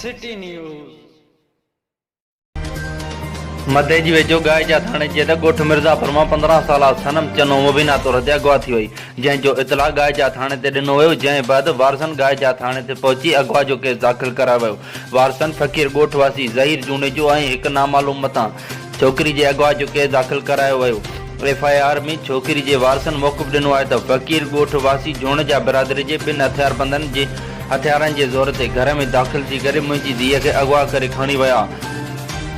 City news. Madeji ويجهو ڳائجا ٿاڻي جي ته ڳوٺ مرزاپور مان 15 سالا صنم چنو مبينا طور تي اغوا ٿي وئي، جنهن جو اطلاع ڳائجا ٿاڻي تي ڏنو ويو، جنهن بعد وارثن ڳائجا ٿاڻي تي پهچي اغوا جو ڪيس داخل ڪرايو ويو، وارثن فقير ڳوٺ واسي ظهير جوڻيجو ۽ هڪ نامعلوم متان ڇوڪري جي اغوا جو ڪيس داخل ڪرايو ويو، ايف I R ۾ ڇوڪري جي وارثن موقف ڏنو آهي ته فقير ڳوٺ واسي جوڻيجا برادري جي ٻن هٿياربندن جي هٿيارن جي زور تي گهر ۾ داخل ٿي ڪري منهنجي ڌيء کي اغوا ڪري کڻي ويا.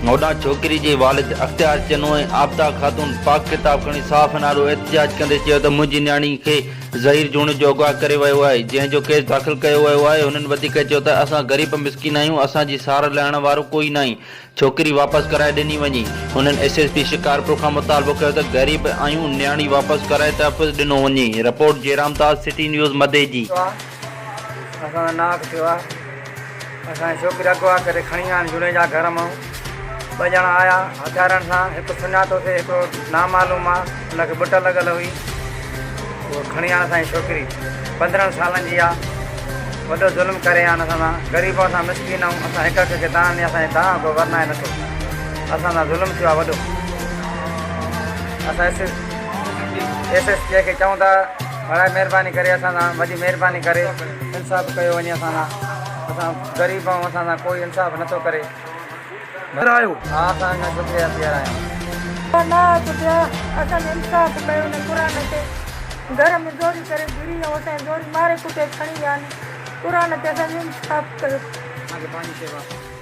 هوڏانهن ڇوڪري جي والد اختيار چنو ۽ عابده خاتون پاڪ ڪتاب کڻي صحافين آڏو احتجاج ڪندي چيو ته منهنجي نياڻي کي ظهير جوڻيجو اغوا ڪري ويو آهي، جنهن جو ڪيس داخل ڪيو ويو آهي. هنن وڌيڪ چيو ته اسان غريب مسڪين آهيون، اسان جي سار لهڻ وارو ڪوئي ناهي، ڇوڪري واپس ڪرائي ڏني وڃي. هنن ايس ايس پي شڪارپور کان مطالبو ڪيو ته غريب آهيون نياڻي واپس ڪرائي تحفظ ڏنو وڃي. Report, Jairamdas, city news, Madeji. ٿيو آ اسان سان ناحق ٿيو آ اسان جي ڇوڪري اغوا ڪري کڻي ويا آهن جوڻيجا گهر مان ٻه ڄڻا آيا هٿيارن سان هڪ سڃاتو ٿي هڪڙو نامعلوم آ ان کي ٻٽ لڳل هئي اهو کڻي آڻ اسان جي ڇوڪري 15 سالن جي آ وڏو ظلم ڪري آن اسان سان غريب اسان مسڪين آهيون اسان هڪ هڪ کي دانهن ڏني اسان جي دانهن ڪو ورنائي نٿو اسان سان ظلم ٿيو آ وڏو اسان ايس ايس ايس پي کي چئون ٿا برائي مهرباني ڪري اسان سان وڏي مهرباني ڪري انصاف ڪيو وڃي اسان سان اسان غريب آهيون اسان سان ڪوئي انصاف نٿو ڪري. آهيو. ها اسان اڃا ڇوڪري جا پيئر آهيون. ناحق ٿيا اسان جو انصاف ڪيو نه قرآن تي گهر ۾ زوري ڪري گهري ۽ اسان کي زوري ماري ڪٽي کڻي ويا آهن قرآن تي اسان جو انصاف ڪيو. اسان کي پنهنجي شيوا.